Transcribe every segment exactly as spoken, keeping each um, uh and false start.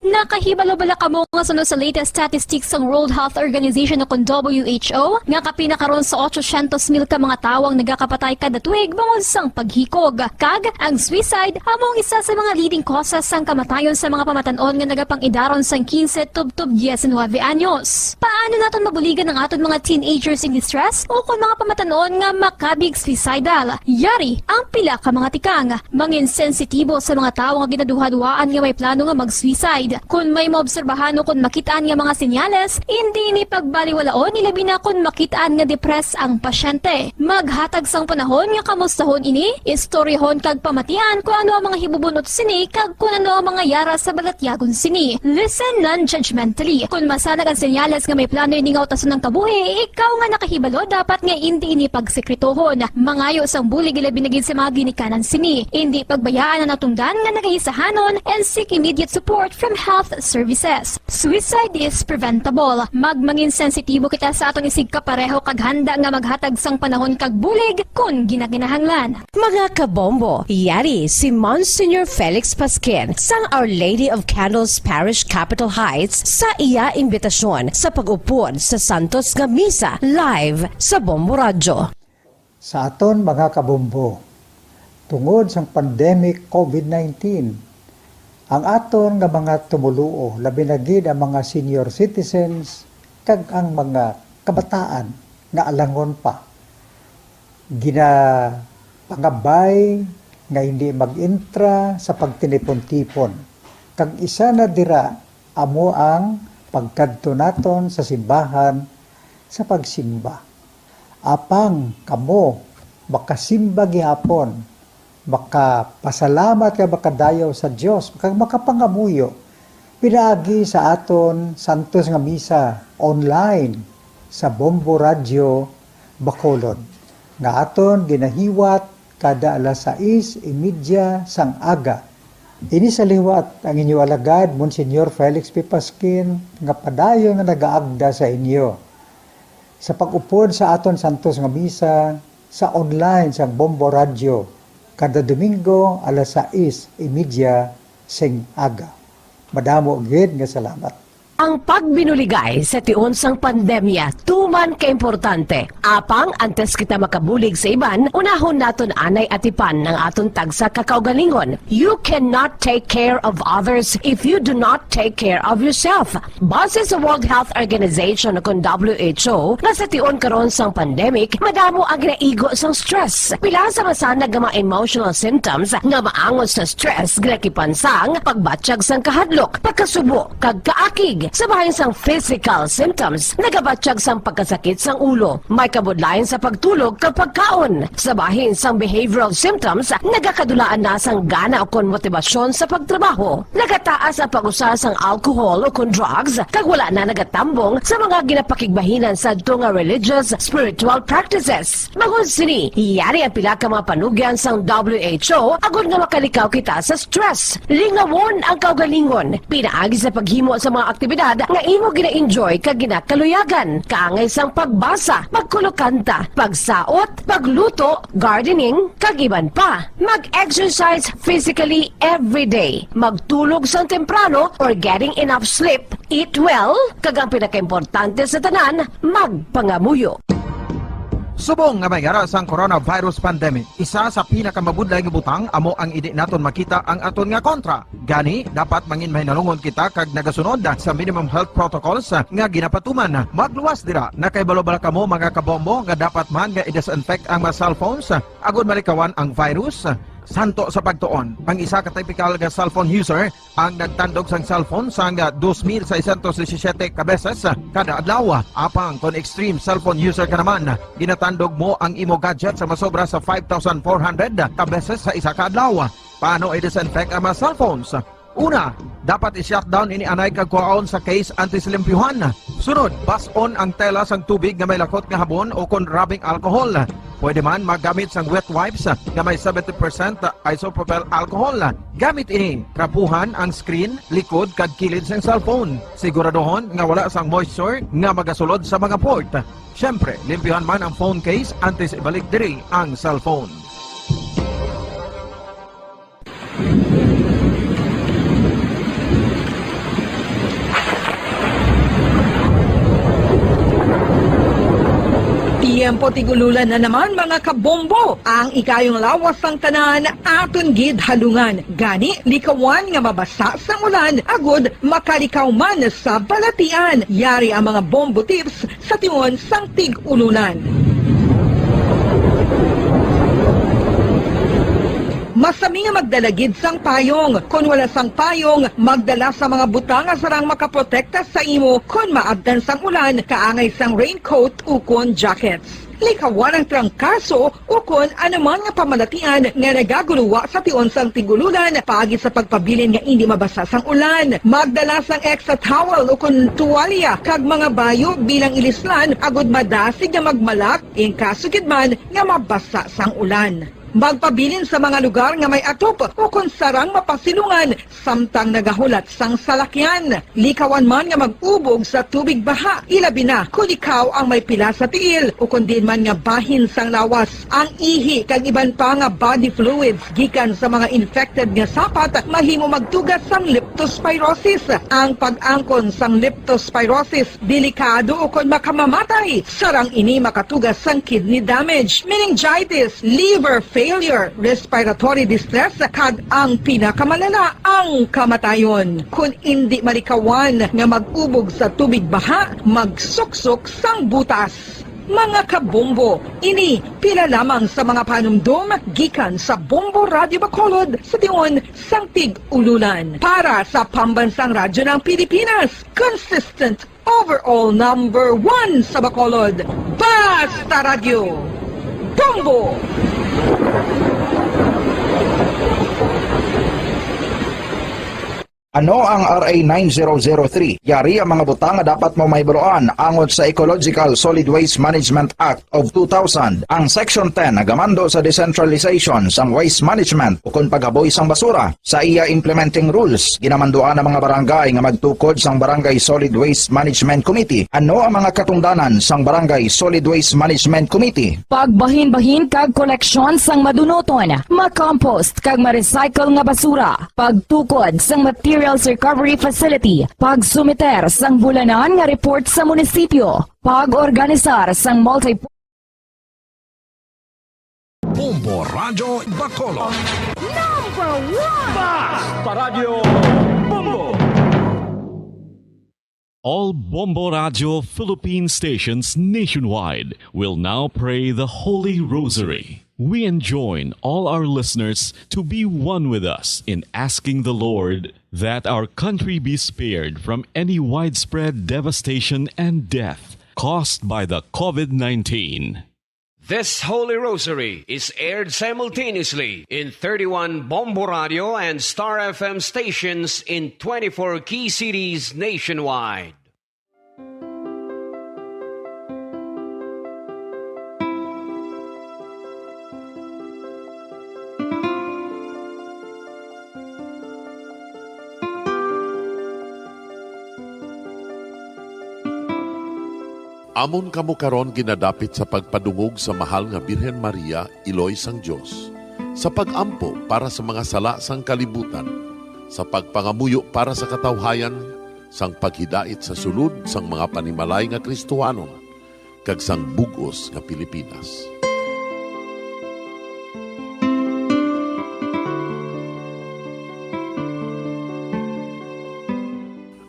Nakahibalo bala kamo nga suno sa latest statistics sang World Health Organization o kon W H O, nga kapin na karon sa otsosyentos mil ka mga tawo ang nagakapatay kada tuig bangod sang paghikog? Kag ang suicide amo ang isa sa mga leading causes sang kamatayon sa mga pamatan-on nga nagapang-idaron sang quince tubtob diecinuebe anyos. Paano naton mabuligan ang aton mga teenagers in distress o kon mga pamatan-on nga makabig suicidal? Yari ang pila ka mga tikang. Mangin sensitibo sa mga tawo nga ginaduhaduhaan nga may plano nga mag-suicide. Kon may maobserbahan o kon makit-an nga mga senyales, indi ini pagbaliwalaon, ilabi na kon makit-an nga depressed ang pasyente. Maghatag sang panahon nga kamustahon ini, istoryahon kag pamatian kon ano ang mga hibubun-ot sini kag kon ano ang mga yara sa balatyagon sini. Listen non-judgmentally. Kon masanag ang senyales nga may plano ini nga utason ang kabuhi, ikaw nga nakahibalo dapat nga indi ini pagsekretohon. Mangayo sang bulig, ilabi na gid sa mga ginikanan sini. Indi pagbayaan ang natungdan nga nagahisahanon and seek immediate support from health services. Suicide is preventable. Magmangin sensitibo kita sa aton isigkapareho kag handa nga maghatag sang panahon kag bulig kon ginakinahanglan. Mga kabombo, yari si Monsignor Felix Pasquin sang Our Lady of Candles Parish, Capitol Heights, sa iya imbitasyon sa pag-upod sa santos nga misa live sa Bombo Radyo. Sa aton mga kabombo, tungod sang pandemic covid nineteen, ang aton nga mga tumoluo, labi na gid ang mga senior citizens kag ang mga kabataan nga alangon pa, ginapangabay nga hindi mag-intra sa pagtinipon-tipon. Kag isa na dira amo ang pagkadto naton sa simbahan sa pagsimba. Apang kamo makasimba gihapon, makapasalamat kag makadayaw sa Dios, kag makapangamuyo pinaagi sa aton santos nga misa online sa Bombo Radyo Bacolod, nga aton ginahiwat kada alas sais y media sang aga. Ini sa liwat ang inyo alagad, Monsignor Felix P. Pasquin, nga padayon nga nagaagda sa inyo sa pag-upod sa aton santos nga misa sa online sang Bombo Radyo kada Domingo alas sais y media sing aga. Madamo gid nga salamat. Ang pagbinuligay sa tion sang pandemya tuman kaimportante. Apang antes kita makabulig sa iban, unahon naton anay atipan ang aton tagsa ka kaugalingon. You cannot take care of others if you do not take care of yourself. Base sa World Health Organization o kon W H O, nga sa tion karon sang pandemic, madamo ang ginaigo sang stress. Pila sa masanag nga mga emotional symptoms nga maangot sa stress ginakipan sang pagbatyag sang kahadlok, pagkasubo, kag kaakig. Sa bahin sang physical symptoms, nagabatyag sang pagkasakit sang ulo, may kabudlayan sa pagtulog kag pagkaon. Sa bahin sang behavioral symptoms, nagakadulaan na sang gana ukon motibasyon sa pagtrabaho. Nagataas ang pag-usa sang alcohol ukon drugs, kag wala na nagatambong sa mga ginapakigbahinan sadto nga religious, spiritual practices. Bangod sini, yari ang pila ka mga panugyan sang W H O agod nga makalikaw kita sa stress. Lingawon ang kaugalingon, pinaagi sa paghimo sa mga aktibidad nga imo gina-enjoy kag ginakaluyagan, kaangay sang pagbasa, pagkulokanta, pagsaot, pagluto, gardening, kag iban pa. Mag-exercise physically every day. Magtulog sang temprano or getting enough sleep. Eat well, kag ang pinakaimportante sa tanan, magpangamuyo. Subong nga may yara sang coronavirus pandemic, isa sa pinakamabudlay nga butang amo ang indi naton makita ang aton nga kontra. Gani, dapat mangin mahinalungon kita kag nagasunod sa minimum health protocols nga ginapatuman. Magluwas dira, nakahibalo bala kamo, mga kabombo, nga dapat man nga i-disinfect ang mga cellphones agod malikawan ang virus? Santo sa pagtuon, ang isa ka typical nga cellphone user ang nagtandog sang cellphone sang dos mil seiscientos disisiete ka beses kada adlaw. Apang kon extreme cellphone user ka naman, ginatandog mo ang imo gadget sa masobra sa five thousand four hundred ka beses sa isa ka adlaw. Paano i-disinfect ang mga cellphones? Una, dapat i-shutdown ini anay kag kuhaon sa case antes limpyuhan. Sunod, bas-on ang tela sang tubig nga may lakot nga habon o kon rubbing alcohol. Pwede man maggamit sang wet wipes nga may seventy percent isopropyl alcohol. Gamit ini, trapuhan ang screen, likod, kag kilid sang cellphone. Siguraduhon nga wala sang moisture nga magasulod sa mga port. Siyempre, limpyuhan man ang phone case antes ibalik diri ang cellphone. Tiyempo tig-ululan na naman, mga kabombo. Ang ikayong lawas sang tanan aton gid halungan. Gani, likawan nga mabasa sang ulan agud makalikaw man sa balatian. Yari ang mga bombo tips sa tion sang tig-ululan. Masami nga magdala gid sang payong. Kon wala sang payong, magdala sa mga butang nga sarang makaprotekta sa imo kon maabtan sang ulan, kaangay sang raincoat ukon jackets. Likawan ang trangkaso ukon anuman nga pamalatian nga nagaguluwa sa tion sang tig-ululan paagi sa pagpabilin nga indi mabasa sang ulan. Magdala sang extra towel ukon tuwalya kag mga bayo bilang ilislan agud madasig nga magmalak in kaso gid man nga mabasa sang ulan. Magpabilin sa mga lugar nga may atop ukon sarang mapasilungan samtang nagahulat sang salakyan. Likawan man nga mag-ubog sa tubig baha, ilabi na kon ikaw ang may pila sa tiil ukon diin man nga bahin sang lawas. Ang ihi kag iban pa nga body fluids gikan sa mga infected nga sapat mahimo magtuga sang leptospirosis. Ang pag-angkon sang leptospirosis delikado ukon makamamatay. Sarang ini makatuga sang kidney damage, meningitis, liver failure, respiratory distress, kag ang pinakamalala, ang kamatayon. Kon indi malikawan nga mag-ubog sa tubig baha, magsuksok sang butas. Mga kabombo, ini pila lamang sa mga panumdom gikan sa Bombo Radyo Bacolod sa tion sang tig-ululan. Para sa Pambansang Radyo ng Pilipinas, consistent overall number one sa Bacolod, Basta Radyo, Bombo! Ano ang R A nine zero zero three? Yari ang mga butang nga dapat mo mahibaluan angot sa Ecological Solid Waste Management Act of two thousand. Ang Section ten nagamando sa decentralization sang waste management ukon paghaboy sang basura. Sa iya implementing rules, ginamanduan ang mga barangay nga magtukod sang Barangay Solid Waste Management Committee. Ano ang mga katungdanan sang Barangay Solid Waste Management Committee? Pagbahinbahin kag koleksyon sang madunuton, makompost kag ma-recycle nga basura, pagtukod sang materials recovery facility, pagsumiter sang bulanan nga report sa munisipyo, pag-organisar sang multi Bombo Radyo Bacolod. Number one! Basta Radyo Bombo! All Bombo Radyo Philippine stations nationwide will now pray the Holy Rosary. We enjoin all our listeners to be one with us in asking the Lord that our country be spared from any widespread devastation and death caused by the COVID nineteen. This Holy Rosary is aired simultaneously in thirty-one Bombo Radio and Star F M stations in twenty-four key cities nationwide. Amon kamo karon ginadapit sa pagpadungog sa Mahal nga Birhen Maria, Iloy sang Dios, sa pag-ampo para sa mga sala sang kalibutan, sa pagpangamuyo para sa katawhayan, sang paghidait sa sulod sang mga panimalay nga Kristohanon, kag sang bug-os nga Pilipinas.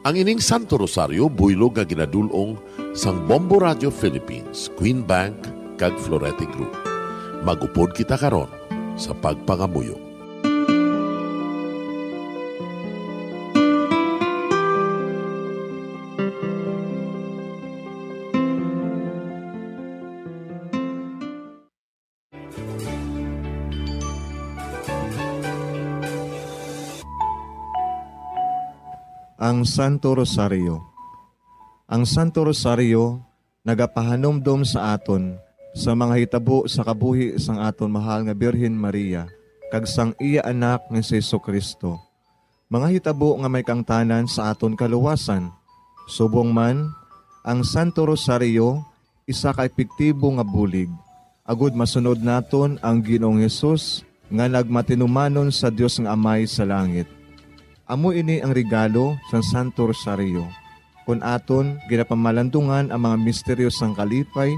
Ang ining Santo Rosario buylog nga ginadul-ong sang Bombo Radio Philippines, Queen Bank, kag Florete Group. Mag-upod kita karon sa pagpangamuyo. Ang Santo Rosario. Ang Santo Rosario nagapahanumdom sa aton sa mga hitabo sa kabuhi sang aton mahal nga Birhen Maria kag sang iya Anak nga si Jesu-Cristo, mga hitabo nga may kaangtanan sa aton kaluwasan. Subong man, ang Santo Rosario isa ka epektibo nga bulig agud masunod naton ang Ginoong Hesus nga nagmatinumanon sa Dios nga Amay sa langit. Amo ini ang regalo sang Santo Rosario, kon aton ginapamalandungan ang mga misteryo sang kalipay,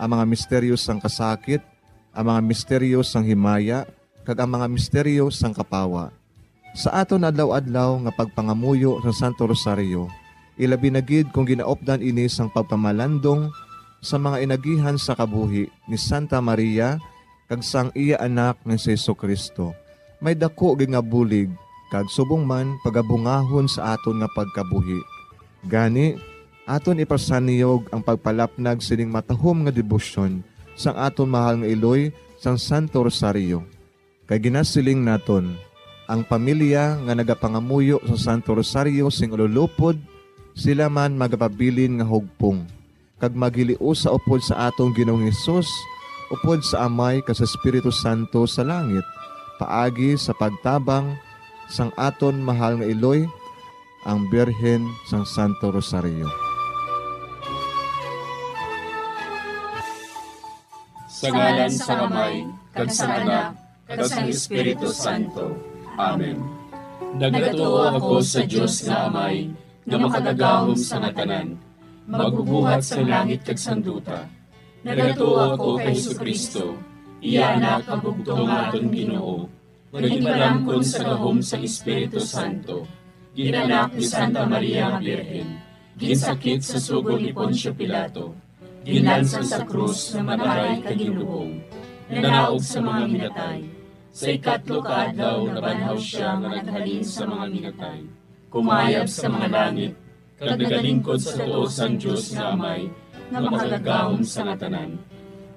ang mga misteryo sang kasakit, ang mga misteryo sang himaya, kag ang mga misteryo sang kapawa. Sa aton adlaw-adlaw nga pagpangamuyo sa Santo Rosario, ilabi na gid kung ginaupdan ini sang pagpamalandong sa mga inagihan sa kabuhi ni Santa Maria kag sang iya Anak nga si Jesu-Cristo, may daku gid nga bulig kag subong man pagabungahon sa aton nga pagkabuhi. Gani, aton ipasaniyog ang pagpalapnag sining matahom nga debosyon sang aton mahal nga iloy sang Santo Rosario. Kay ginasiling naton, ang pamilya nga nagapangamuyo sa Santo Rosario sing ululupod, sila man magapabilin nga hugpong, kag maghiliusa upod sa aton Ginoong Hesus, upod sa Amay kag sa Espiritu Santo sa langit, paagi sa pagtabang sang aton mahal nga iloy, ang Birhen sang Santo Rosario. Sa ngalan sang Amay, kag sang Anak, kag sang Espiritu Santo. Amen. Nagatuo ako sa Dios nga Amay, nga makagagahom sa nga tanan, magbubuhat sang langit kag sang duta. Nagatuo ako kay Jesu-Cristo, iya Anak nga bugtong nga aton Ginoo, nga ginpalangkon sa gahom sang Espiritu Santo, ginanak ni Santa Maria nga Birhen, ginsakit sa sugo ni Poncio Pilato, ginlansang sa krus nga mataray kag ginlubong, nanaog sa mga minatay. Sa ikatlo ka adlaw nabanhaw sia nga naghalin sa mga minatay, kumayab sa mga langit, kag nagalingkod sa tuo sang Dios nga Amay, nga makagagahom sa nga tanan.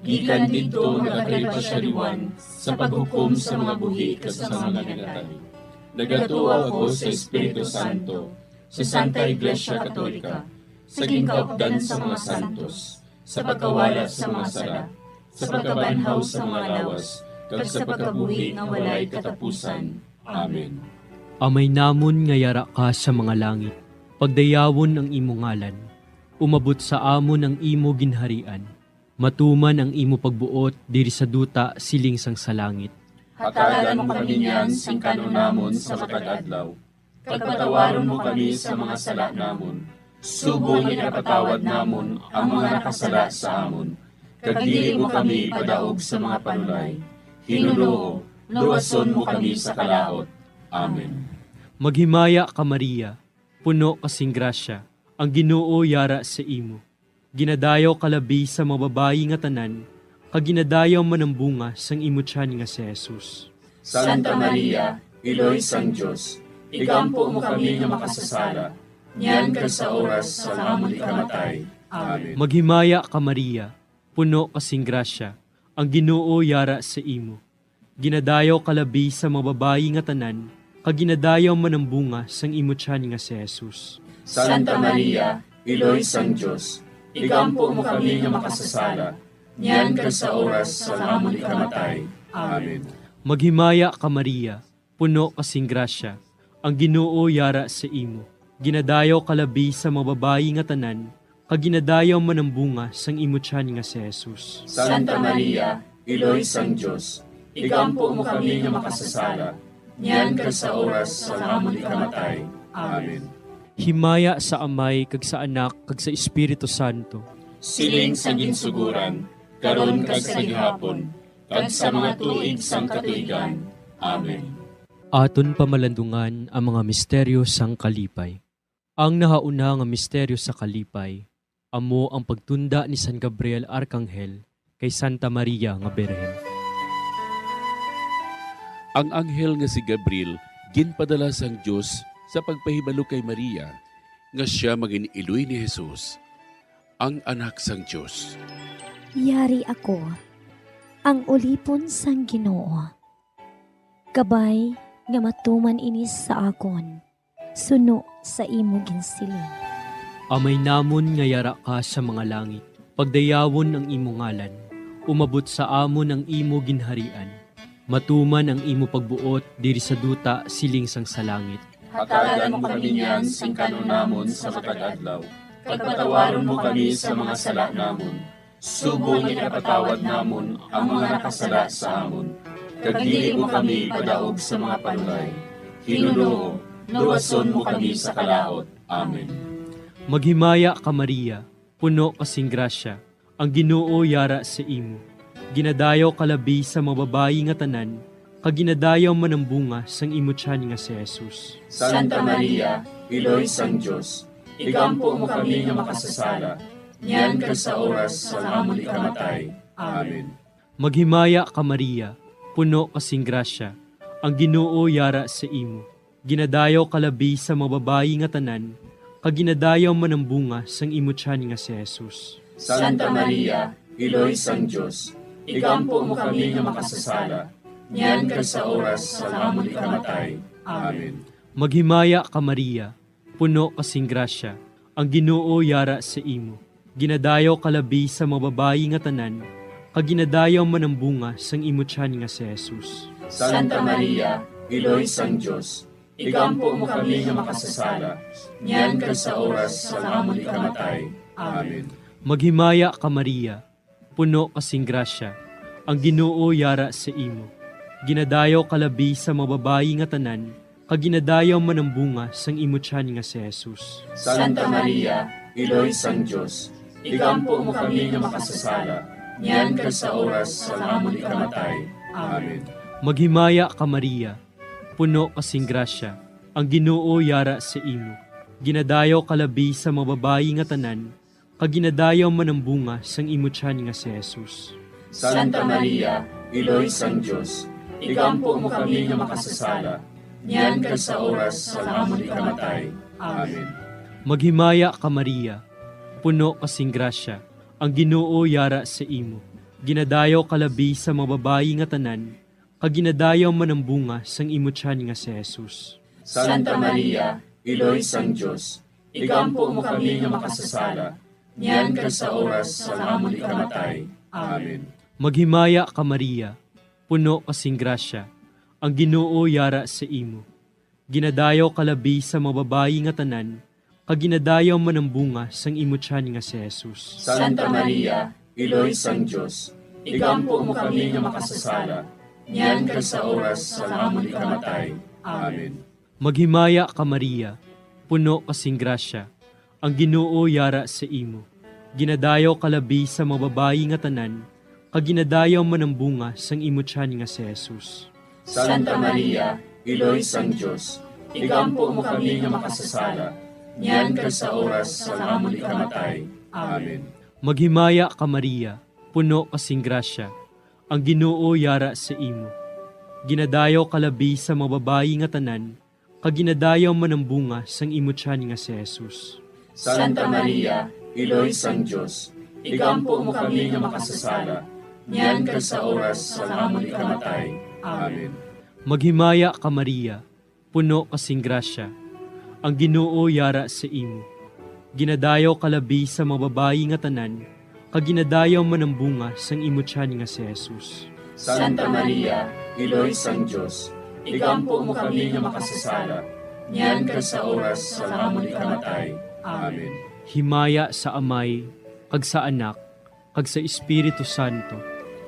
Gikan didto nagakalipa sia liwan sa paghukom sa mga buhi kag sa mga minatay. Nagatuo ako sa Espiritu Santo, sa Santa Iglesia Katolika, sa ginkaupdan sa mga santos, sa pagkawala sa mga sala, sa pagkabanhaw sa mga lawas, kag sa pagkabuhi nga walay katapusan. Amen. Amay namon nga yara ka sa mga langit, pagdayawon ang imo ngalan. Umabot sa amon ang imo ginharian. Matuman ang imo pagbuot diri sa duta siling sang sa langit. Hatagan mo kami niyan sing kan-on namon sa matag adlaw, kag patawaron mo kami sa mga sala namon, subong nga ginapatawad namon ang mga nakasala sa amon, kag dili mo kami ipadaog sa mga panulay. Hinunoo, luwason mo kami sa kalaut. Amen. Maghimaya ka, Maria, puno ka sing grasya, ang Ginoo yara sa imo. Ginadayaw ka labi sa mga babayi nga tanan, kag ginadayaw man ang bunga sang imo tiyan nga si Jesus. Santa Maria, Iloy sang Dios, igampo mo kami nga makasasala, niyan kag sa oras sang amon ikamatay. Amen. Maghimaya ka, Maria, puno ka sing grasya, ang Ginoo yara sa imo. Ginadayaw ka labi sa mga babayi nga tanan, kag ginadayaw man ang bunga sang imo tiyan nga si Jesus. Santa Maria, Iloy sang Dios, igampo mo kami nga makasasala, niyan kag sa oras sang amon ikamatay. Amen. Maghimaya ka, Maria, puno ka sing grasya, ang Ginoo yara sa imo. Ginadayaw ka labi sa mga babayi nga tanan, kag ginadayaw man ang bunga sang imo tiyan nga si Jesus. Santa Maria, Iloy sang Dios, igampo mo kami nga makasasala, niyan kag sa oras sang amon ikamatay. Amen. Himaya sa Amay, kag sa Anak, kag sa Espiritu Santo. Siling sa ginsuguran, karon kag sa gihapon, kag sa mga tuig sang katuigan. Amen. Aton pamalandungan ang mga misteryo sang kalipay. Ang nahauna nga misteryo sa kalipay amo ang pagtunda ni San Gabriel Arkanghel kay Santa Maria nga Birhen. Ang anghel nga si Gabriel ginpadala sang Dios sa pagpahibalo kay Maria nga sia mangin-iloy ni Jesus, ang Anak sang Dios. Yari ako, ang ulipon sang Ginoo. Kabay nga matuman ini sa akon, suno sa imo ginsiling. Amay namon nga yara ka sa mga langit, pagdayawon ang imo ngalan. Umabot sa amon ang imo ginharian. Matuman ang imo pagbuot diri sa duta siling sang sa langit. Hatagan mo kami niyan sing kan-on namon sa matag adlaw, kag patawaron mo kami sa mga sala namon, subong nga ginapatawad namon ang mga nakasala sa amon, kag dili mo kami ipadaog sa mga panulay. Ginoo, luwason mo kami sa kalaut. Amen. Maghimaya ka, Maria, puno ka sing grasya, Ang Ginoo yara sa imo. Ginadayaw ka labi sa mga babayi nga tanan, kag ginadayaw man ang bunga sang imo tiyan nga si Jesus. Santa Maria, Iloy sang Dios, igampo mo kami nga makasasala, niyan kag sa oras sang amon ikamatay. Amen. Maghimaya ka, Maria, puno ka sing grasya, ang Ginoo yara sa imo. Ginadayaw ka labi sa mga babayi nga tanan, kag ginadayaw man ang bunga sang imo tiyan nga si Jesus. Santa Maria, Iloy sang Dios, igampo mo kami nga makasasala, niyan kag sa oras sang amon ikamatay. Amen. Maghimaya ka, Maria, puno ka sing grasya, ang Ginoo yara sa imo. Ginadayaw ka labi sa mga babayi nga tanan, kag ginadayaw man ang bunga sang imo tiyan nga si Jesus. Santa Maria, Iloy sang Dios, igampo mo kami nga makasasala, niyan kag sa oras sang amon ikamatay. Amen. Maghimaya ka, Maria, puno ka sing grasya, ang Ginoo yara sa imo. Ginadayaw ka labi sa mga babayi nga tanan, kag ginadayaw man ang bunga sang imo tiyan nga si Jesus. Santa Maria, Iloy sang Dios, igampo mo kami nga makasasala, niyan kag sa oras sang amon ikamatay. Amen. Maghimaya ka, Maria, puno ka sing grasya, ang Ginoo yara sa imo. Ginadayaw ka labi sa mga babayi nga tanan, kag ginadayaw man ang bunga sang imo tiyan nga si Jesus. Santa Maria, Iloy sang Dios, igampo mo kami nga makasasala, niyan kag sa oras sang amon ikamatay. Amen. Maghimaya ka, Maria, puno ka sing grasya, ang Ginoo yara sa imo. Ginadayaw ka labi sa mga babayi nga tanan, kag ginadayaw man ang bunga sang imo tiyan nga si Jesus. Santa Maria, Iloy sang Dios, igampo mo kami nga makasasala, niyan kag sa oras sang amon ikamatay. Amen. Maghimaya ka, Maria, puno ka sing grasya, ang Ginoo yara sa imo. Ginadayaw ka labi sa mga babayi nga tanan, kag ginadayaw man ang bunga sang imo tiyan nga si Jesus. Santa Maria, Iloy sang Dios, igampo mo kami nga makasasala, niyan kag sa oras sang amon ikamatay. Amen. Maghimaya ka, Maria, puno ka sing grasya, ang Ginoo yara sa imo. Ginadayaw ka labi sa mga babayi nga tanan, kag ginadayaw man ang bunga sang imo tiyan nga si Jesus. Santa Maria, Iloy sang Dios, igampo mo kami nga makasasala, niyan kag sa oras sang amon ikamatay. Amen. Maghimaya ka, Maria, puno ka sing grasya, ang Ginoo yara sa imo. Ginadayaw ka labi sa mga babayi nga tanan, kag ginadayaw man ang bunga sang imo tiyan nga si Jesus. Santa Maria, Iloy sang Dios, igampo mo kami nga makasasala, niyan kag sa oras sang amon ikamatay. Amen. Maghimaya ka, Maria, puno ka sing grasya, ang Ginoo yara sa imo. Ginadayaw ka labi sa mga babayi nga tanan, kag ginadayaw man ang bunga sang imo tiyan nga si Jesus. Santa Maria, Iloy sang Dios, igampo mo kami nga makasasala, niyan kag sa oras sang amon ikamatay. Amen. Himaya sa Amay, kag sa Anak, kag sa Espiritu Santo.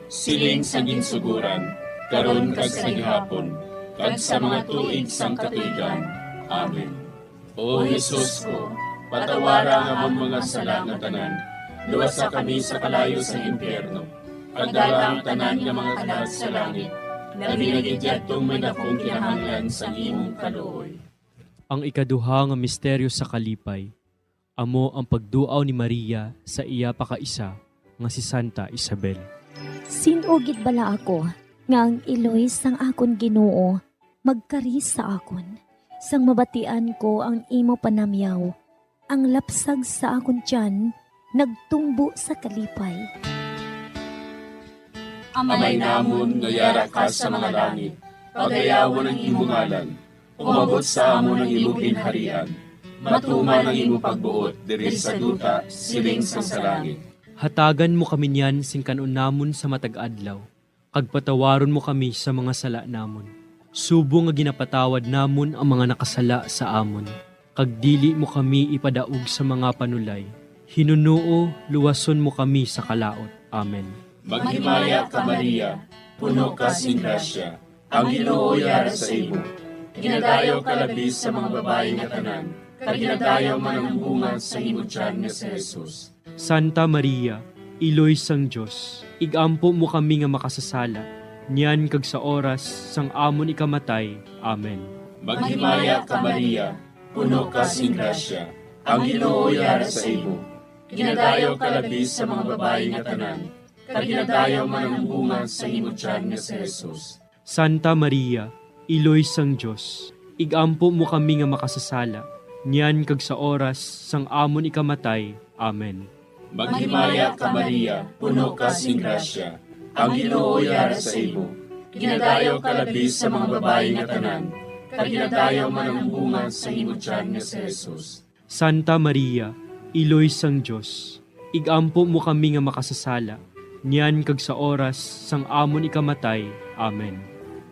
Siling sa ginsuguran, karon kag sa gihapon, kag sa mga tuig sang katuigan. Amen. O Jesus ko, patawara ang amon mga sala nga tanan, luwasa kami sa kalayo sang impyerno, pagdala ang tanan nga mga kalag sa langit, labi na gid yadtong may dakong kinahanglan sang imong kaluoy. Ang ikaduha nga misteryo sa kalipay, amo ang pagduaw ni Maria sa iya pakaisa nga si Santa Isabel. Sin-o gid bala ako nga ang iloy sang akon Ginoo magkari sa akon, sang mabatian ko ang imo panamyaw? Ang lapsag sa akon tiyan nagtumbo sa kalipay. Amay namon nga yara ka sa mga langit, pagayawon ang imo ngalan. Umabot sa amon ang imo ginharian. Matuman ang imo pagbuot diri sa duta, siling sang sa langit. Hatagan mo kami niyan sing kan-on namon sa matag adlaw, kag patawaron mo kami sa mga sala namon, subong nga ginapatawad namon ang mga nakasala sa amon. Kag dili mo kami ipadaog sa mga panulay, hinunoo, luwason mo kami sa kalaut. Amen. Maghimaya ka, Maria, puno ka sing grasya, ang Ginoo yara sa imo. Ginadayaw ka labi sa mga babayi nga tanan, kag ginadayaw man ang bunga sa imo tiyan nga si Jesus. Santa Maria, Iloy sang Dios, ig-ampo mo kami nga makasasala, niyan kag sa oras sang amon ikamatay. Amen. Maghimaya ka, Maria, puno ka sing grasya, ang Ginoo yara sa imo. Ginadayaw ka labi sa mga babayi nga tanan, kag ginadayaw man ang bunga sa imo tiyan nga si Jesus. Santa Maria, Iloy sang Dios, ig-ampo mo kami nga makasasala, niyan kag sa oras sang amon ikamatay. Amen. Maghimaya ka, Maria, puno ka sing grasya, ang Ginoo yara sa imo. Ginadayaw ka labi sa mga babayi nga tanan, kag ginadayaw man ang bunga sa imo tiyan nga si Jesus. Santa Maria, Iloy sang Dios, ig-ampo mo kami nga makasasala, niyan kag sa oras sang amon ikamatay. Amen.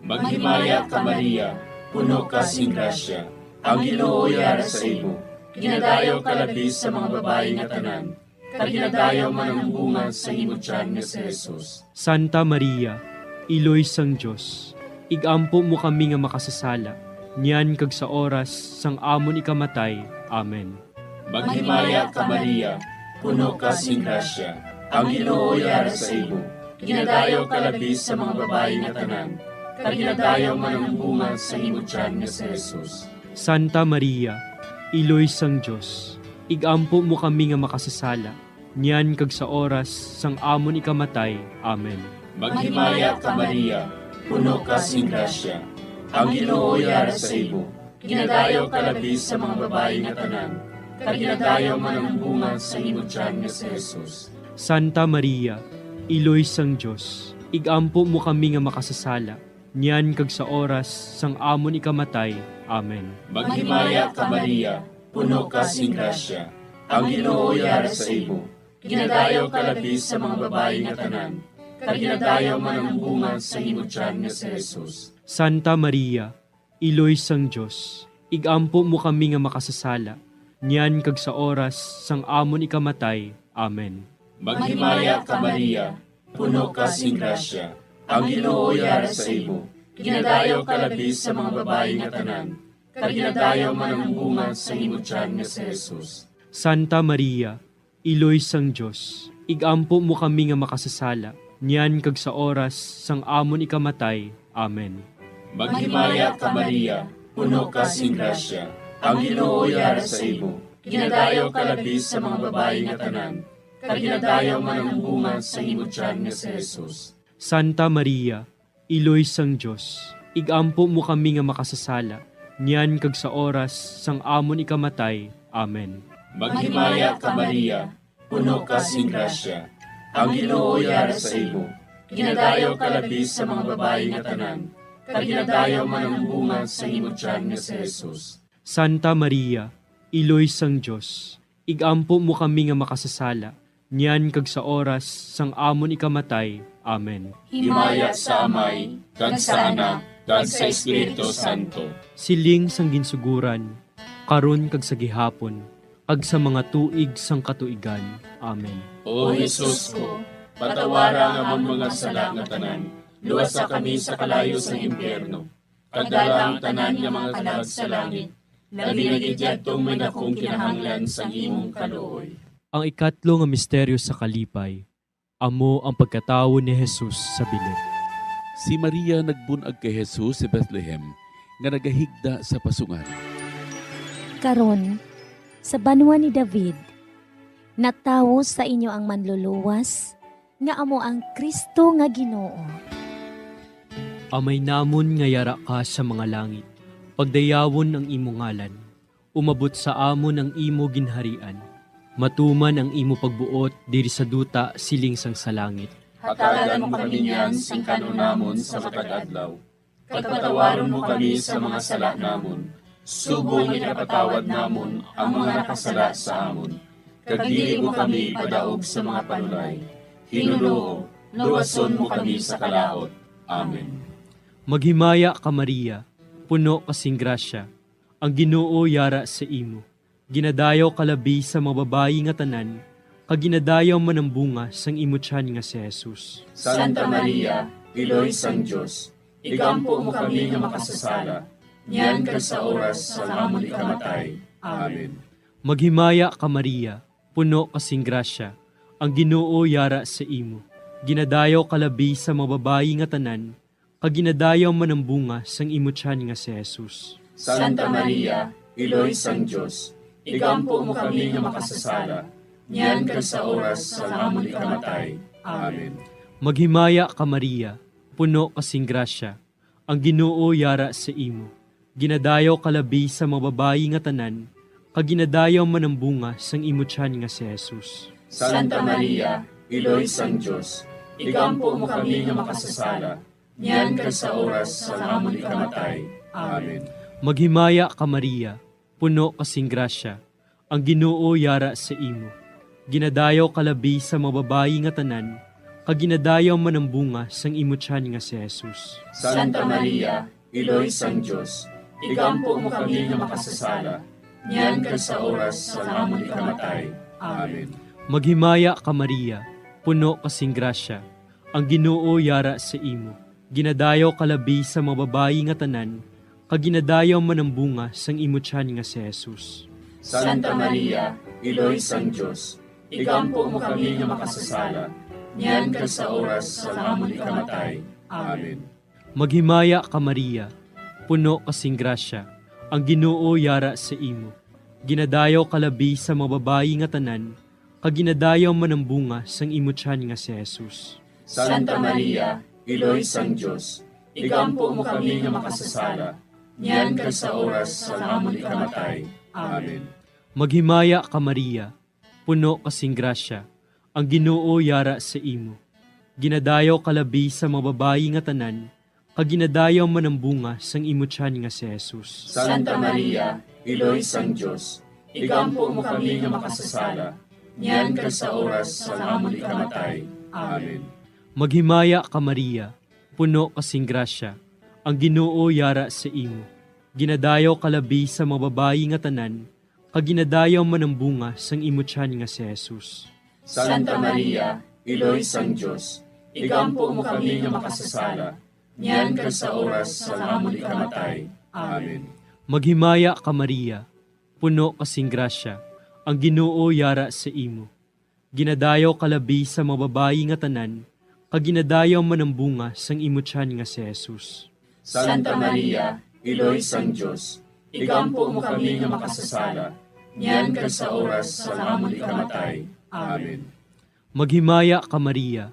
Maghimaya ka, Maria, puno ka sing grasya, ang Ginoo yara sa imo. Ginadayaw ka labi sa mga babayi nga tanan, kag ginadayaw man ang bunga sa imo tiyan nga si Jesus. Santa Maria, Iloy sang Dios, ig-ampo mo kami nga makasasala, niyan kag sa oras sang amon ikamatay. Amen. Maghimaya ka, Maria, puno ka sing grasya, ang Ginoo yara sa imo. Ginadayaw ka labi sa mga babayi nga tanan, kag ginadayaw man ang bunga sa imo tiyan nga si Jesus. Santa Maria, Iloy sang Dios, ig-ampo mo kami nga makasasala, niyan kag sa oras sang amon ikamatay. Amen. Maghimaya ka, Maria, puno ka sing grasya, ang Ginoo yara sa imo. Ginadayaw ka labi sa mga babayi nga tanan, kag ginadayaw man ang bunga sa imo tiyan nga si Jesus. Santa Maria, Iloy sang Dios, ig-ampo mo kami nga makasasala, niyan kag sa oras sang amon ikamatay. Amen. Maghimaya ka, Maria, puno ka sing grasya, ang Ginoo yara sa imo. Ginadayaw ka labi sa mga babayi nga tanan, kag ginadayaw man ang bunga sa imo tiyan nga si Jesus. Santa Maria, Iloy sang Dios, ig-ampo mo kami nga makasasala, niyan kag sa oras sang amon ikamatay. Amen. Maghimaya ka, Maria, puno ka sing grasya, ang Ginoo yara sa imo. Ginadayaw ka labi sa mga babayi nga tanan, kag ginadayaw man ang bunga sa imo tiyan nga si Jesus. Santa Maria, Iloy sang Dios, ig-ampo mo kami nga makasasala, niyan kag sa oras sang amon ikamatay. Amen. Maghimaya ka, Maria, puno ka sing grasya, ang Ginoo yara sa imo. Ginadayaw ka labi sa mga babayi nga tanan, kag ginadayaw man ang bunga sa imo tiyan nga si Jesus. Santa Maria, Iloy sang Dios, ig-ampo mo kami nga makasasala, niyan kag sa oras sang amon ikamatay. Amen. Maghimaya ka, Maria, puno ka sing grasya, ang Ginoo yara sa imo. Ginadayaw ka labi sa mga babayi nga tanan, kag ginadayaw man ang bunga sa imo tiyan nga si Jesus. Santa Maria, Iloy sang Dios, ig-ampo mo kami nga makasasala, niyan kag sa oras sang amon ikamatay. Amen. Himaya sa Amay, kag sa Anak, kag sa Espiritu Santo. Siling sang ginsugoran, karon kag sa gihapon, kag sa mga tuig sang katuigan. Amen. O Jesus ko, patawara ang amon mga sala nga tanan, luwasa kami sa kalayo sang impyerno, kag dala ang tanan nga mga kalag sa langit, labi na gid yadtong may dakong kinahanglan sang imong kaluoy. Ang ikatlo nga misteryo sa kalipay, amo ang pagkatawo ni Jesus sa bilin. Si Maria nagbun-ag kay Jesus sa Bethlehem, nga nagahigda sa pasungan. Karon, sa banwa ni David, natawo sa inyo ang Manluluwas, nga amo ang Cristo nga Ginoo. Amay namon nga yara ka sa mga langit, pagdayawon ang imo ngalan. Umabot sa amon ang imo ginharian. Matuman ang imo pagbuot diri sa duta siling sang sa langit. Hatagan mo kami niyan sing kan-on namon sa matag adlaw, kag patawaron mo kami sa mga sala namon, subong nga ginapatawad namon ang mga nakasala sa amon, kag dili mo kami ipadaog sa mga panulay. Hinunoo, luwason mo kami sa kalaut. Amen. Maghimaya ka, Maria, puno ka sing grasya, ang Ginoo yara sa imo. Ginadayaw ka labi sa mga babayi nga tanan, kag ginadayaw man ang bunga sang imo tiyan nga si Jesus. Santa Maria, Iloy sang Dios, igampo mo kami nga makasasala, niyan kag sa oras sang amon ikamatay. Amen. Maghimaya ka, Maria, puno ka sing grasya, Ang Ginoo yara sa imo. Ginadayaw ka labi sa mga babayi nga tanan, kag ginadayaw man ang bunga sang imo tiyan nga si Jesus. Santa Maria, Iloy sang Dios, igampo mo kami nga makasasala, niyan kag sa oras sang amon ikamatay. Amen. Maghimaya ka, Maria, puno ka sing grasya, ang Ginoo yara sa imo. Ginadayaw ka labi sa mga babayi nga tanan, kag ginadayaw man ang bunga sang imo tiyan nga si Jesus. Santa Maria, Iloy sang Dios, igampo mo kami nga makasasala, niyan kag sa oras sang amon ikamatay. Amen. Maghimaya ka, Maria, puno ka sing grasya, ang Ginoo yara sa imo. Ginadayaw ka labi sa mga babayi nga tanan, kag ginadayaw man ang bunga sang imo tiyan nga si Jesus. Santa Maria, Iloy sang Dios, igampo mo kami nga makasasala, niyan kag sa oras sang amon ikamatay. Amen. Maghimaya ka, Maria, puno ka sing grasya, ang Ginoo yara sa imo. Ginadayaw ka labi sa mga babayi nga tanan, kag ginadayaw man ang bunga sang imo tiyan nga si Jesus. Santa Maria, Iloy sang Dios, igampo mo kami nga makasasala, niyan kag sa oras sang amon ikamatay. Amen. Maghimaya ka, Maria, puno ka sing grasya, ang Ginoo yara sa imo. Ginadayaw ka labi sa mga babayi nga tanan, kag ginadayaw man ang bunga sang imo tiyan nga si Jesus. Santa Maria, Iloy sang Dios, igampo mo kami nga makasasala, niyan kag sa oras sang amon ikamatay. Amen. Maghimaya ka, Maria, puno ka sing grasya, ang Ginoo yara sa imo. Ginadayaw ka labi sa mga babayi nga tanan, kag ginadayaw man ang bunga sang imo tiyan nga si Jesus. Santa Maria, Iloy sang Dios, igampo mo kami nga makasasala, niyan kag sa oras sang amon ikamatay. Amen. Maghimaya ka, Maria, puno ka sing grasya, ang Ginoo yara sa imo. Ginadayaw ka labi sa mga babayi nga tanan, kag ginadayaw man ang bunga sang imo tiyan nga si Jesus. Santa Maria, Iloy sang Dios, igampo mo kami nga makasasala, niyan kag sa oras sang amon ikamatay. Amen. Maghimaya ka, Maria, puno ka sing grasya, ang Ginoo yara sa imo. Ginadayaw ka labi sa mga babayi nga tanan, kag ginadayaw man ang bunga sang imo tiyan nga si Jesus. Santa Maria, Iloy sang Dios, igampo mo kami nga makasasala, niyan kag sa oras sang amon ikamatay. Amen. Maghimaya ka, Maria,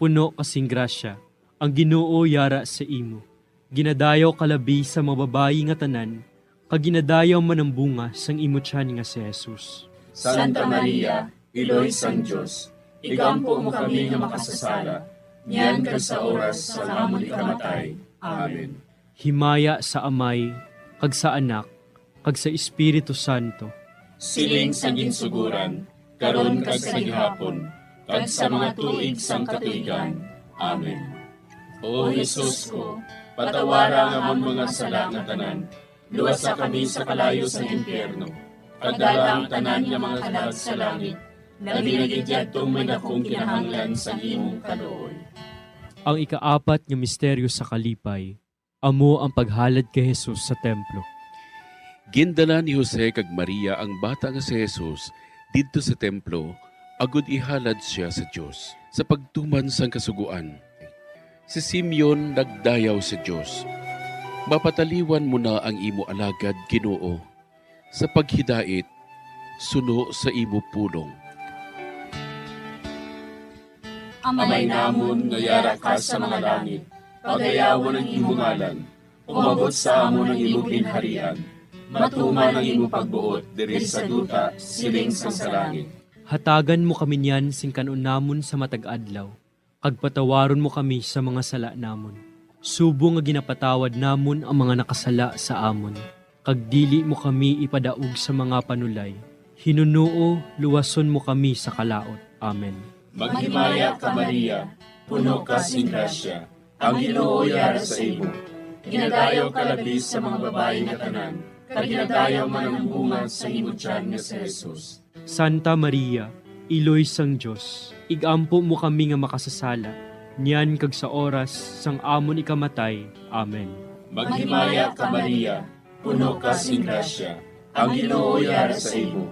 puno ka sing grasya, ang Ginoo yara sa imo. Ginadayaw ka labi sa mga babayi nga tanan, kag ginadayaw man ang bunga sang imo tiyan nga si Jesus. Santa Maria, Iloy sang Dios, igampo mo kami nga makasasala, niyan kag sa oras sang amon ikamatay. Amen. Himaya sa Amay, kag sa Anak, kag sa Espiritu Santo. Siling sa ginsuguran, karon kag sa gihapon, kag sa mga tuig sang katuigan. Amen. O Jesus ko, patawara ang amon mga sala nga tanan, luwasa kami sa kalayo sang impyerno, kag dala ang tanan nga mga kalag sa langit, labi na gid yadtong may dakong kinahanglan sang imong kaluoy. Ang ikaapat nga misteryo sa kalipay, amo ang paghalad kay Jesus sa templo. Gindala ni Jose kag Maria ang bata nga si Jesus didto sa templo, agod ihalad sia sa Dios. Sa pagtuman sang Kasugoan, si Simeon nagdayaw sa Dios, "Mapataliwan mo na ang imo alagad, Ginoo, sa paghidait suno sa imo pulong." Amay namon nga yara ka sa mga langit, pagayawon ang imo ngalan. Umabot sa amon ang imo ginharian. Matuman ang imo pagbuot diri sa duta, siling sang sa langit. Hatagan mo kami niyan sing kan-on namon sa matag adlaw, kag patawaron mo kami sa mga sala namon, subong nga ginapatawad namon ang mga nakasala sa amon, kag dili mo kami ipadaog sa mga panulay. Hinunoo, luwason mo kami sa kalaut. Amen. Maghimaya ka, Maria, puno ka sing grasya, ang Ginoo yara sa imo. Ginadayaw ka labi sa mga babayi nga tanan, kag ginadayaw man ang bunga sa imo tiyan nga si Jesus. Santa Maria, Iloy sang Dios, igampo mo kami nga makasasala, niyan kag sa oras sang amon ikamatay. Amen. Maghimaya ka, Maria, puno ka sing grasya, ang Ginoo yara sa imo.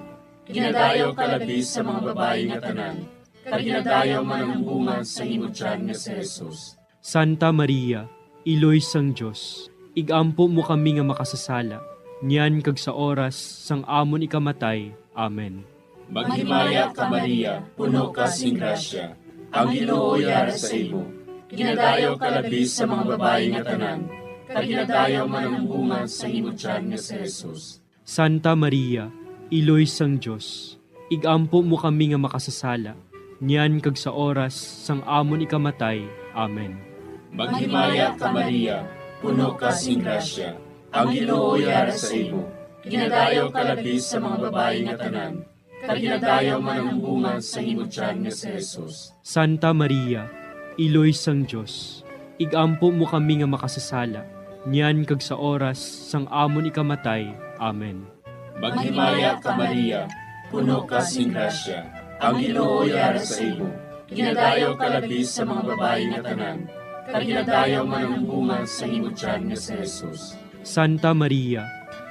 Ginadayaw ka labi sa mga babayi nga tanan, kag ginadayaw man ang bunga sang imo tiyan nga si Jesus. Santa Maria, Iloy sang Dios, ig-ampo mo kami nga makasasala, niyan kag sa oras sang amon ikamatay. Amen. Maghimaya ka, Maria, puno ka sing grasya. Ang Ginoo yara sa imo. Ginadayaw ka labi sa mga babayi nga tanan, kag ginadayaw man ang bunga sang imo tiyan nga si Jesus. Santa Maria, Iloy sang Dios, ig-ampo mo kami nga makasasala, niyan kag sa oras sang amon ikamatay. Amen. Maghimaya ka, Maria, puno ka sing grasya. Ang Ginoo yara sa imo. Ginadayaw ka labi sa mga babayi nga tanan, kag ginadayaw man ang bunga sang imo tiyan nga si Jesus. Santa Maria, Iloy sang Dios, ig-ampo mo kami nga makasasala, niyan kag sa oras sang amon ikamatay. Amen. Maghimaya ka, Maria, puno ka sing grasya. Ang Ginoo yara sa imo. Ginadayaw ka labi sa mga babayi nga tanan, kag ginadayaw man ang bunga sang imo tiyan nga si Jesus. Santa Maria,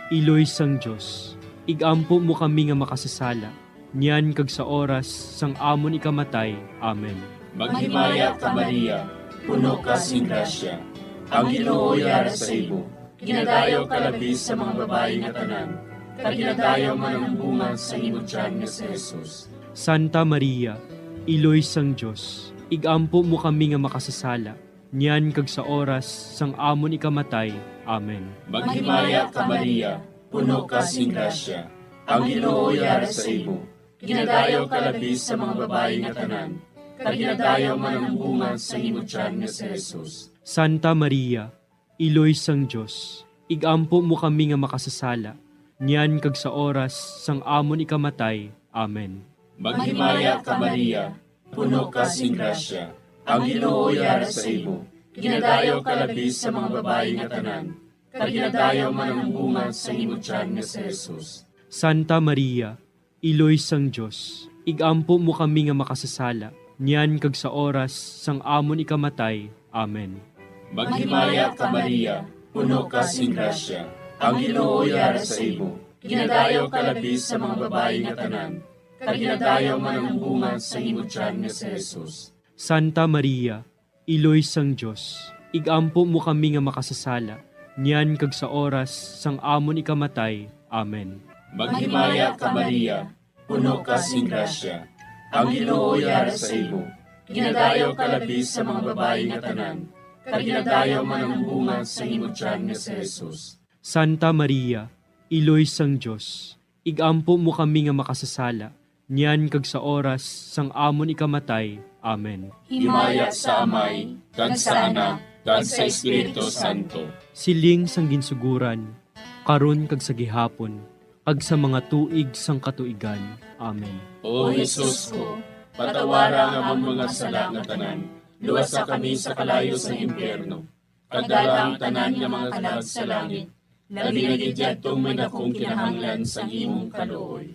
Iloy sang Dios, ig-ampo mo kami nga makasasala, niyan kag sa oras sang amon ikamatay. Amen. Maghimaya ka, Maria, puno ka sing grasya. Ang Ginoo yara sa imo. Ginadayaw ka labi sa mga babayi nga tanan, kag ginadayaw man ang bunga sang imo tiyan nga si Jesus. Santa Maria, Iloy sang Dios, ig-ampo mo kami nga makasasala, niyan kag sa oras sang amon ikamatay. Amen. Maghimaya ka, Maria, puno ka sing grasya. Ang Ginoo yara sa imo. Ginadayaw ka labi sa mga babayi nga tanan, kag ginadayaw man ang bunga sang imo tiyan nga si Jesus. Santa Maria, Iloy sang Dios, ig-ampo mo kami nga makasasala, niyan kag sa oras sang amon ikamatay. Amen. Maghimaya ka, Maria, puno ka sing grasya. Ang Ginoo yara sa imo. Ginadayaw ka labi sa mga babayi nga tanan, kag ginadayaw man ang bunga sang imo tiyan nga si Jesus. Santa Maria, Iloy sang Dios, ig-ampo mo kami nga makasasala, niyan kag sa oras sang amon ikamatay. Amen. Maghimaya ka, Maria, puno ka sing grasya. Ang Ginoo yara sa imo. Ginadayaw ka labi sa mga babayi nga tanan, kag ginadayaw man ang bunga sang imo tiyan nga si Jesus. Santa Maria, Iloy sang Dios, ig-ampo mo kami nga makasasala, niyan kag sa oras sang amon ikamatay. Amen. Maghimaya ka, Maria, puno ka sing grasya. Ang Ginoo yara sa imo. Ginadayaw ka labi sa mga babayi nga tanan, kag ginadayaw man ang bunga sang imo tiyan nga si Jesus. Santa Maria, Iloy sang Dios, ig-ampo mo kami nga makasasala, niyan kag sa oras sang amon ikamatay. Amen. Himaya sa Amay, kag sa Anak, kag sa Espiritu Santo. Siling sang ginsuguran, karon kag sa gihapon, kag sa mga tuig sang katuigan. Amen. O Jesus ko, patawara ang amon mga sala nga tanan, luwasa kami sa kalayo sang impyerno, kag dala ang tanan nga mga kalag sa langit, labi na gid yadtong may dakong kinahanglan sang imong kaluoy.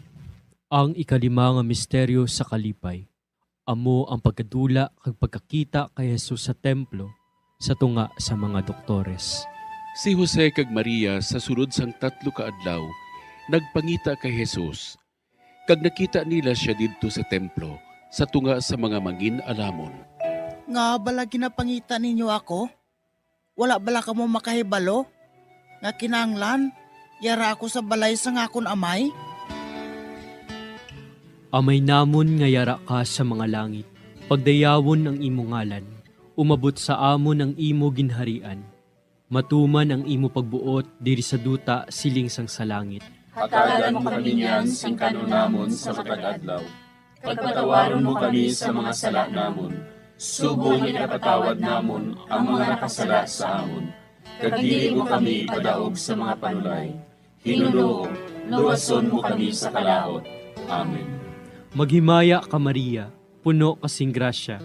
Ang ikalima nga misteryo sa kalipay, amo ang pagkadula kag pagkakita kay Jesus sa templo sa tunga sa mga doktores. Si Jose kag Maria sa sulod sang tatlo ka adlaw nagpangita kay Jesus, kag nakita nila sia didto sa templo sa tunga sa mga mangin-alamon. Ngaa bala ginapangita ninyo ako? Wala bala kamo makahibalo nga kinahanglan yara ako sa balay sang akon Amay? Amay namon nga yara ka sa mga langit, pagdayawon ang imo ngalan, umabot sa amon ang imo ginharian, matuman ang imo pagbuot diri sa duta siling sang sa langit. Hatagan mo kami niyan sing kan-on namon sa matag adlaw. Pagpatawaron mo kami sa mga sala namon, subong nga ginapatawad namon ang mga nakasala sa amon. Kag dili mo kami ipadaog sa mga panulay. Ginoo, luwason mo kami sa kalaut. Amen. Maghimaya ka, Maria, puno ka sing grasya.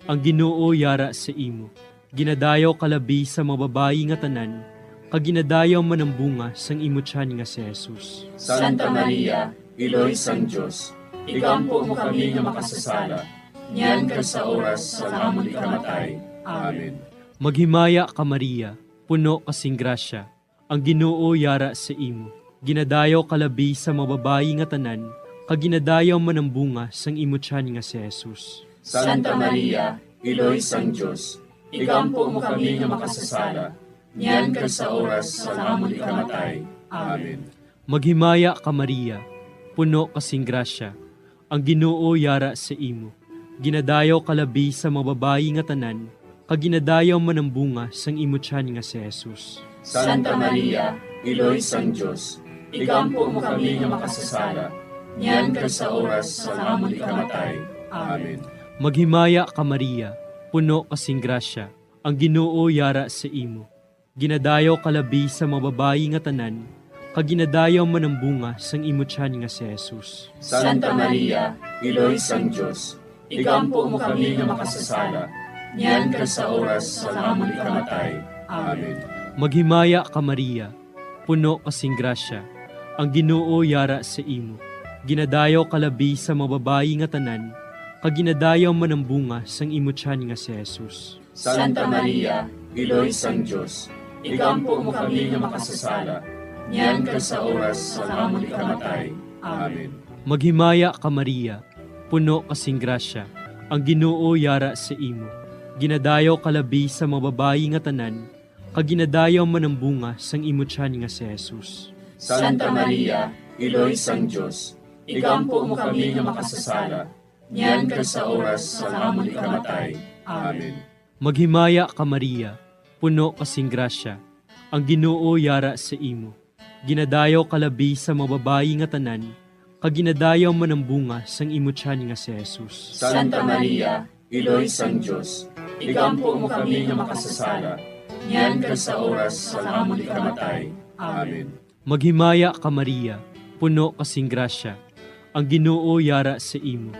Ang Ginoo yara sa imo. Ginadayaw ka labi sa mga babayi nga tanan, kag ginadayaw man ang bunga sang imo tiyan nga si Jesus. Santa Maria, Iloy sang Dios, igampo mo kami nga makasasala, niyan kag sa oras sang amon ikamatay. Amen. Maghimaya ka, Maria, puno ka sing grasya, ang Ginoo yara sa imo. Ginadayaw ka labi sa mga babayi nga tanan, kag ginadayaw man ang bunga sang imo tiyan nga si Jesus. Santa Maria, Iloy sang Dios, igampo mo kami nga makasasala, niyan kag sa oras sang amon ikamatay. Amen. Maghimaya ka, Maria, puno ka sing grasya, ang Ginoo yara sa imo. Ginadayaw ka labi sa mga babayi nga tanan, kag ginadayaw man ang bunga sang imo tiyan nga si Jesus. Santa Maria, Iloy sang Dios, igampo mo kami nga makasasala, niyan kag sa oras sang amon ikamatay. Amen. Maghimaya ka, Maria, puno ka sing grasya, ang Ginoo yara sa imo. Ginadayaw ka labi sa mga babayi nga tanan, kag ginadayaw man ang bunga sang imo tiyan nga si Jesus. Santa Maria, Iloy sang Dios, igampo mo kami nga makasasala, niyan kag sa oras sang amon ikamatay. Amen. Maghimaya ka, Maria, puno ka sing grasya, ang Ginoo yara sa imo. Ginadayaw ka labi sa mga babayi nga tanan, kag ginadayaw man ang bunga sang imo tiyan nga si Jesus. Santa Maria, Iloy sang Dios, igampo mo kami nga makasasala, niyan kag sa oras sang amon ikamatay. Amen. Maghimaya ka, Maria, puno ka sing grasya, ang Ginoo yara sa imo. Ginadayaw ka labi sa mga babayi nga tanan, kag ginadayaw man ang bunga sang imo tiyan nga si Jesus. Santa Maria, Iloy sang Dios, igampo mo kami nga makasasala, niyan kag sa oras sang amon ikamatay. Amen. Maghimaya ka, Maria, puno ka sing grasya, ang Ginoo yara sa imo. Ginadayaw ka labi sa mga babayi nga tanan, kag ginadayaw man ang bunga sang imo tiyan nga si Jesus. Santa Maria, Iloy sang Dios, igampo mo kami nga makasasala, niyan kag sa oras sang amon ikamatay. Amen. Maghimaya ka, Maria, puno ka sing grasya, ang Ginoo yara sa imo.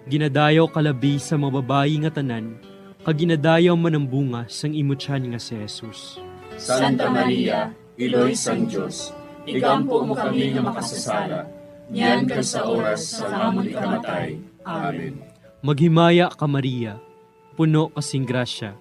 Ginadayaw ka labi sa mga babayi nga tanan, kag ginadayaw man ang bunga sang imo tiyan nga si Jesus. Santa Maria, Iloy sang Dios, igampo mo kami nga makasasala, niyan kag sa oras sang amon ikamatay. Amen. Maghimaya ka, Maria, puno ka sing grasya,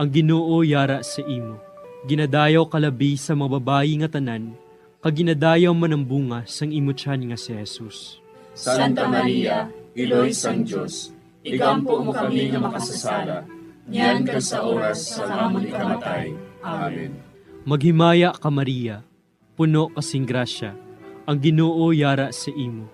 ang Ginoo yara sa imo. Ginadayaw ka labi sa mga babayi nga tanan, kag ginadayaw man ang bunga sang imo tiyan nga si Jesus. Santa Maria, Iloy sang Dios, igampo mo kami nga makasasala, niyan kag sa oras sang amon ikamatay. Amen. Maghimaya ka, Maria, puno ka sing grasya, ang Ginoo yara sa imo.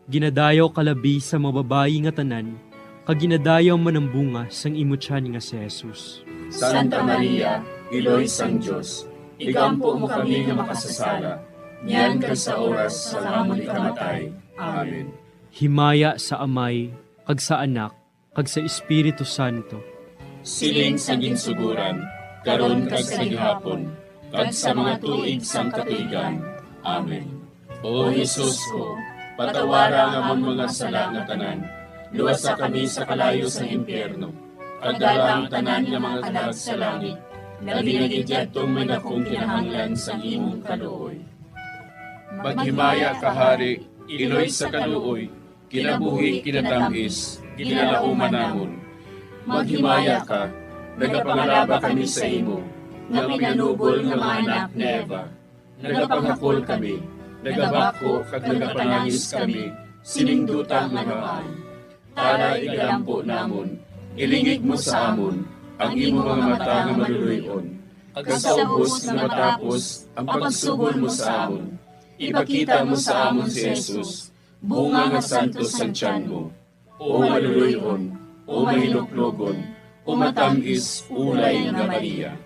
Ginadayaw ka labi sa mga babayi nga tanan, kag ginadayaw man ang bunga sang imo tiyan nga si Jesus. Santa Maria, Iloy sang Dios, igampo mo kami nga makasasala, niyan kag sa oras sang amon ikamatay. Amen. Himaya sa Amay, kag sa Anak, kag sa Espiritu Santo. Siling sa ginsugoran, karon kag sa gihapon, kag sa mga tuig sang katuigan. Amen. O Jesus ko, patawara ang amon mga sala nga tanan, luwasa kami sa kalayo sang impyerno, kag dala ang tanan nga mga kalag sa langit, labi na gid yadtong may dakong kinahanglan sang imong kaluoy. Maghimaya ka, Hari, Iloy sa kaluoy, kinabuhi, kinatam-is, ginalauman namon. Maghimaya ka, nagapangalaba kami sa imo, nga pinanubol nga mga anak ni Eva. Nagapanghakol kami, nagabako kag nagapanangis kami sining duta nga naay. Tara, igalampo namon, ilingig mo sa amon ang imo mga mata nga maluloy-on, kag sa ubos nga matapos ang pagsugol mo sa amon, ipakita mo sa amon si Jesus, bunga nga santos sang tiyan mo. O maluloy-on, o mahinuklogon, o matam-is ulay nga Maria.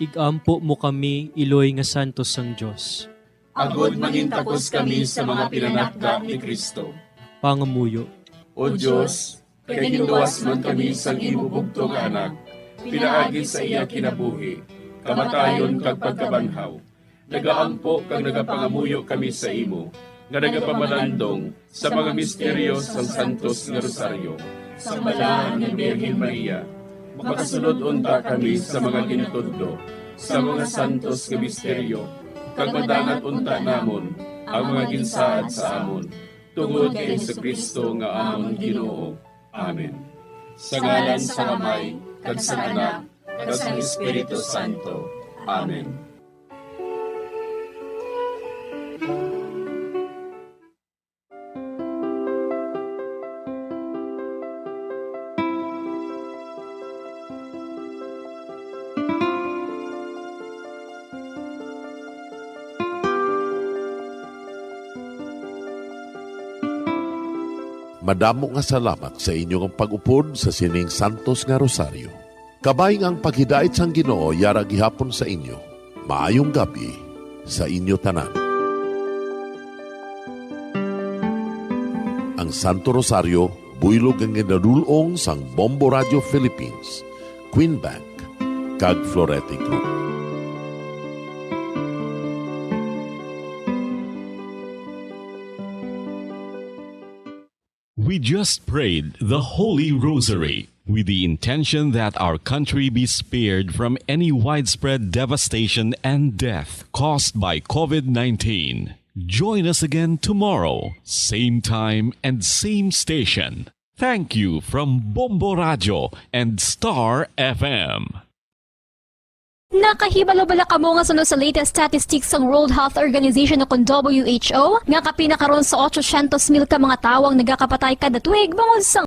Igampo mo kami, Iloy nga santos sang Dios. Agod mangintakos kami sa mga pinanakda ni Cristo. Pangamuyo. O Dios, kay ginluwas man kami sang imo bugtong nga Anak, pinaagi sa iya kinabuhi, kamatayon, kag pagkabanhaw, nagaampo kag nagapangamuyo kami sa imo, nga nagapamalandong sa mga misteryo sang santos nga rosaryo sang Balahan nga Birhen Maria. Makasulod unta kami sa mga ginatudlo sa mga santos nga misteryo, kag madangat unta namon ang mga ginsaad sa amon, tungod kay Jesu-Cristo nga amon Ginoo. Amen. Sa ngalan sang Amay, kag sang Anak, kag sang Espiritu Santo. Amen. Madamo nga salamat sa inyo nga pag-upod sa sining santos nga rosaryo. Kabay nga ang paghidait sang Ginoo yara gihapon sa inyo. Maayong gab-i sa inyo tanan. Ang Santo Rosario, buylog nga ginadul-ong sang Bombo Radio Philippines, Queen Bank, kag Florete Group. We just prayed the Holy Rosary with the intention that our country be spared from any widespread devastation and death caused by COVID nineteen. Join us again tomorrow, same time and same station. Thank you from Bombo Radio and Star F M. Nakahibalo bala kamo nga suno sa latest statistics sang World Health Organization o kon W H O nga kapin na karon sa ochocientos mil ka mga tawo ang nagakapatay kada tuig bangod sang